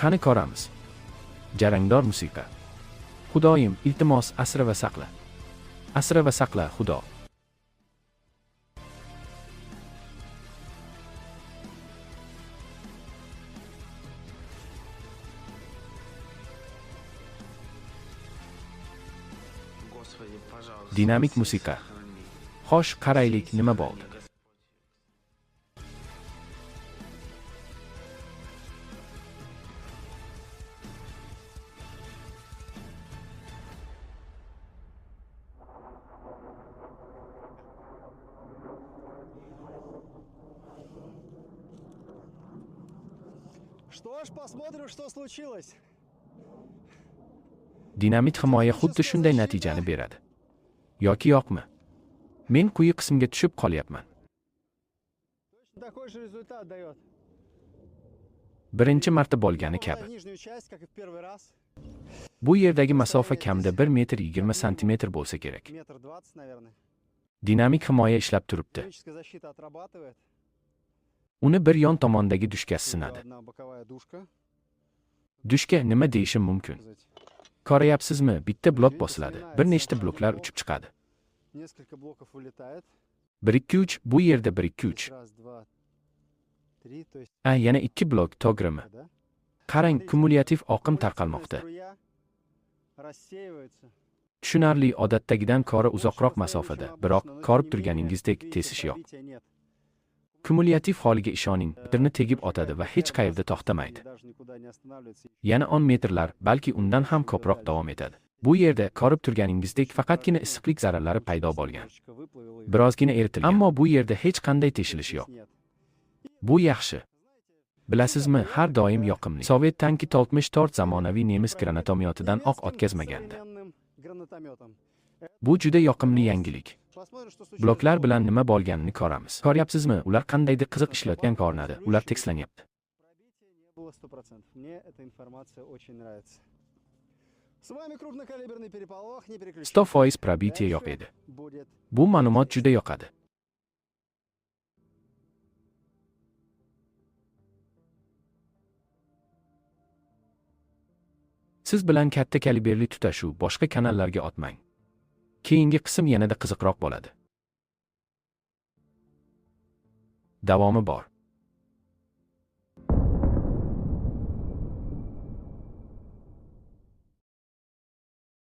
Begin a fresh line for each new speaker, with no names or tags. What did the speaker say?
Qani ko'ramiz. Jarangdor musiqa. Xudoyim, iltimos, asra va saqla. Asra va saqla, Xudo.
Господи, пожалуйста.
Dinamik
спаси,
musiqa.
сохрани.
Xo'sh, qaraylik, nima bo'ldi.
Господь.
Что ж, посмотрим, что случилось.
Dinamit himoya xuddi shunday natijani beradi. Yoki yo'qmi? Men quyi qismga tushib qolyapman.
Точно такой же результат дает.
Birinchi marta bo'lgani kabi.
Попадая в нижнюю часть, как и в первый раз.
Bu yerdagi masofa kamida 1 metr 20 santimetr bo'lsa kerak.
Метр двадцать, наверное.
Dinamik himoya ishlab turibdi.
Динамическая защита отрабатывает.
Uni bir yon tomondagi dushkasi sinadi.
Одна боковая дужка.
Dushka nima deyishim mumkin?
Сказать.
Ko'ryapsizmi? Bitta blok bosiladi, bir nechta bloklar uchib chiqadi.
Несколько блоков вылетает.
1 2 3, bu yerda 1 2
Здесь
3.
Раз, два, три, то есть,
A, yana 2 blok, to'g'rimi?
да?
Qarang, kumulyativ oqim
Кумулятивная
tarqalmoqda.
струя рассеивается.
Tushunarli, odatdagidan ko'ra
Больше
uzoqroq
расстояние,
masofada,
чем
biroq
обычно, но тем
ko'rib
не менее,
turganingizdek
видите,
tesish yo'q.
пробития нет.
Kumulyativ holiga ishoning, bitirni tegib otadi va hech qayerda to'xtamaydi.
И даже никуда не останавливается.
Yana 10 metrlar, balki undan ham ko'proq davom etadi. Bu yerda ko'rib turganingizdek faqatgina issiqlik zarralari paydo bo'lgan.
Немножечко выплавило и
Birozgina eritilgan. Ammo bu yerda hech qanday teshilish
здесь
yo'q.
нет.
Bu yaxshi. Bilasizmi, har doim yoqimli. Sovet tanki 64 zamonaviy nemis granatomyotidan oq
Немецким
o'tkazmagandi.
современным гранатометом.
Bu juda yoqimli yangilik.
Посмотрим, что случилось
Bloklar
с
bilan nima bo'lganini ko'ramiz. Ko'ryapsizmi, ular qandaydir qiziq ishlayotgan ko'rinadi. Ular tekislanyapti.
Пробития не было 100%. Мне эта информация очень нравится. С вами крупнокалиберный переполох, не переключайтесь.
100% пробитие yo'q edi.
Будет
Bu ma'lumot juda yoqadi. Siz bilan katta kaliberli tutashuv boshqa kanallarga otmang. Keyingi qism yanada qiziqroq bo'ladi. Davomi bor.